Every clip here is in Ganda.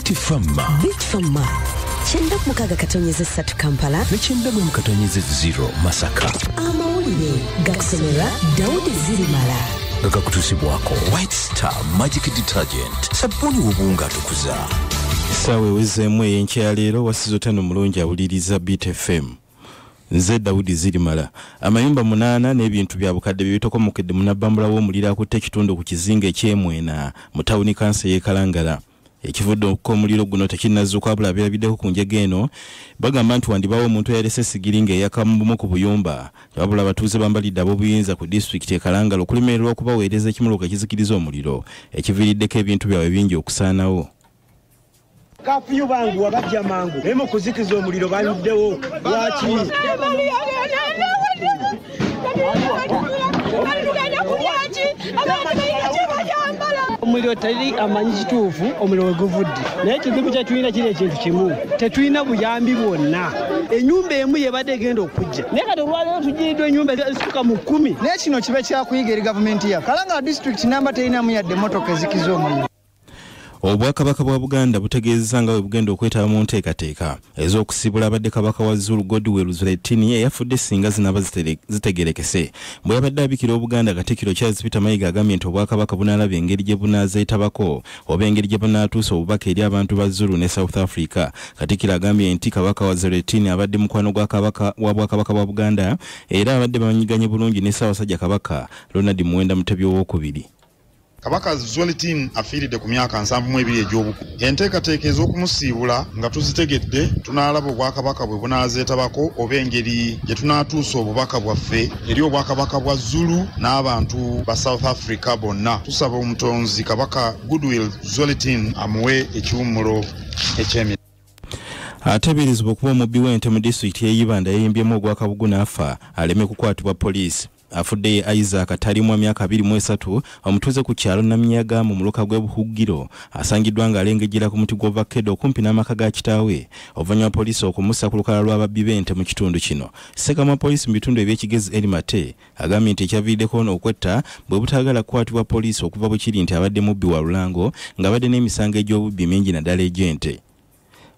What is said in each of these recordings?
Bitfama. Bitfama 96.3 Kampala ne 96.0 Masaka. Amawulire gakusomerwa Daudi Zirimala, nga gakutuusibwako White Star Magic Detergent, sabbuuni w'obuwunga atukuza. Essaawa ewezeemu ey'enkya ya leero wasiza otano mulungi awuliriza Beat FM. Nze Daudi Zirimala. Amayumba 8 n'ebintu bya bukadde bibitokomokedde munabbambula w'omuliro akutte ekitundu ku kizinga eky'Emwena mu tawuni kanso y'e Kalangala. Ekivudde omuliro guno tekinnazuuka, wabula abeerabiddeko ku njega eno bagamba nti wandibawo omuntu eyalese essigiri ng'eyaka mu bumu ku buyumba. Wabula abatuuze bambalidde ab'obuyinza ku disitulikiti e Kalangala okulemererwa okubaweereza ekimuluka ekizikiriza omuliro ekiviiriddeko ebintu byabwe bingi okusaanawo. Kafiyu bangu wabajja mangu naye mu kuzikiza omuliro baluddewo lwaki? Omuliro teri amanyi kituufu omuliro we guvudde, naye ekizibu kye tulina kiri ekintu kimu, tetulina buyambi bwonna. Ennyumba emu yebadde egenda okujja, naye kati olwaleero tugiriddwa ennyumba ezisukka mu 10. Naye kino kibe kyakuyiga eri gavumenti yaffe. Kalangala disitulikiti namba terinamu yadde emmotoka ezikiza omuliro. Obwakabaka bwa Buganda butegeezezza nga bwe bugenda okwetaba mu nteekateeka ez'okusibula abadde kabaka wa Zulu Godwill Zwelithini eyafudde singa zinaaba zitegerekese. Bwe yabadde abikira Obuganda, Katikkiro Charles Peter Mayiga agambye nti obwakabaka bunaalaba engeri gye bunaazeetabako oba engeri gye bunaatuusa obubaka eri abantu ba Zulu ne South Africa. Katikkiro agambye nti kabaka wa Zwelithini abadde mukwano gwa kabaka wa bwakabaka bwa Buganda era abadde bamanyiganye bulungi ne Ssaabasajja Kabaka Ronald Muwenda Mutebi Owookubiri. Kabaka Zwelithini afiiridde ku myaka 72 egy'obukulu. Enteekateeka ez'okumusiibula nga tuzitegedde, tunaalaba obwakabaka bwe bunaazeetabako oba engeri gye tunaatuusa obubaka bwaffe eri obwakabaka bwa Zulu n'abantu ba South Africa bonna. Tusaba omutonzi Kabaka Goodwill Zwelithini amuwe ekiwummulo eky'emirembe. Ateeberezebwa okuba omubbi w'ente mu disitulikiti y'e Ibanda yayimbyemu ogwa Kabugu n'afa aleme kukwatibwa poliisi. Afudde ye Isaac Talimwa myaka 23 omutuuze ku kyalo Namyaga mu muluka gw'e Buhugiro asangiddwa ng'alengejjera ku muti gw'ovakedo okumpi n'amaka ga kitaawe oluvannyuma poliisi okumussa ku lukalala lw'ababbi b'ente mu kitundu kino. Ssekamwa poliisi mu bitundu eby'Ekigezi Eri Mate agambye nti ekyaviiriddeko ono okwetta bwe butaagala kukwatibwa poliisi okuva bwe kiri nti abadde mubbi wa lulango ng'abadde n'emisango egy'obubbi mingi naddala egy'ente.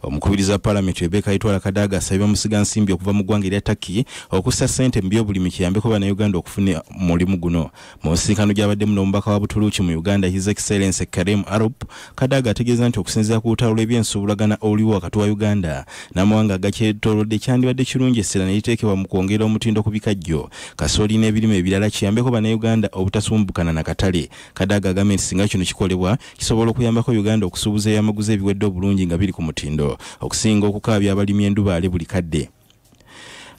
Omukubiriza Palamenti Rebecca Itwala Kadaga asabye bamusigansimbi okuva mu ggwanga erya Turkey okussa ssente mu byobulimi kiyambeko Bannayuganda okufuna omulimu guno. Mu nsisinkano gy'abaddemu n'omubaka wa Butuluki mu Uganda His Excellency Kerem Arup, Kadaga ategeeza nti okusinziira ku lutalo lw'ebyensuubulagana oluliwo wakati wa Uganda n'amawanga agakyetoolodde kyandibadde kirungi essira ne liteekebwa mu kwongera omutindo ku bikajjo, kasooli n'ebirime ebirala kiyambeko Bannayuganda obutasumbukana na katale. Kadaga agambye nti singa kino kikolebwa kisobola okuyambako Uganda okusuubuza ebyamaguzi ebiwedde obulungi nga biri ku mutindo okusinga okukaabya abalimi endubaale buli kadde.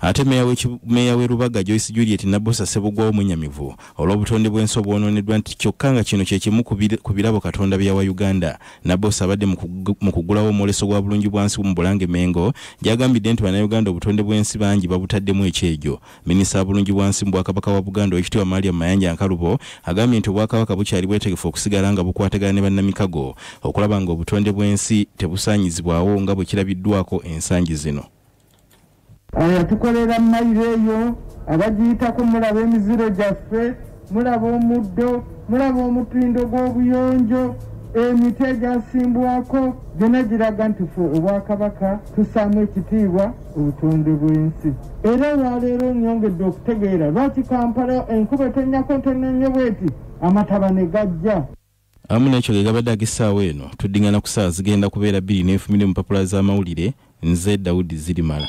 Ate meeya w'e Rubaga Joyce Juliet Nabbosa Ssebugwawo mwennyamivu olw'obutonde bw'ensi obwonooneddwa nti kyokka nga kino kye kimu ku birabo Katonda bye yawa Uganda. Nabbosa abadde mu kugulawo omwoleso gwa bulungi bwansi mu Bulange Mengo gy'agambidde nti Bannayuganda obutonde bw'ensi bangi babutaddemu ekyejo. Minisita wa bulungi bwansi mu Bwakabaka bwa Buganda Oweekitiibwa Mariam Mayanja Nkalubo agambye nti Obwakabaka bukyali bwetegefu okusigala nga bukwatagana ne bannamikago okulaba nga obutonde bw'ensi tebusaanyizibwawo nga bwe kirabiddwako ensangi zino. Tukolera mayiro eyo abagiyitako mulaba emiziro gyaffe, mulaba omuddo, mulaba omutindo gw'obuyonjo, emiti egyasimbwako gyonna giraga nti ffe obwakabaka tussaamu ekitiibwa obutonde bw'ensi. Era olwaleero nnyongedde okutegeera lwaki Kampala enkuba etonnyako ntono nnyo bw'eti amataba ne gajja. Awamu n'ekyo ge gabadde ag'essaawa eno, tuddingana ku ssaawa zigenda kubeera 2:10 mu mpapula z'amawulire. Nze Daudi Zirimala.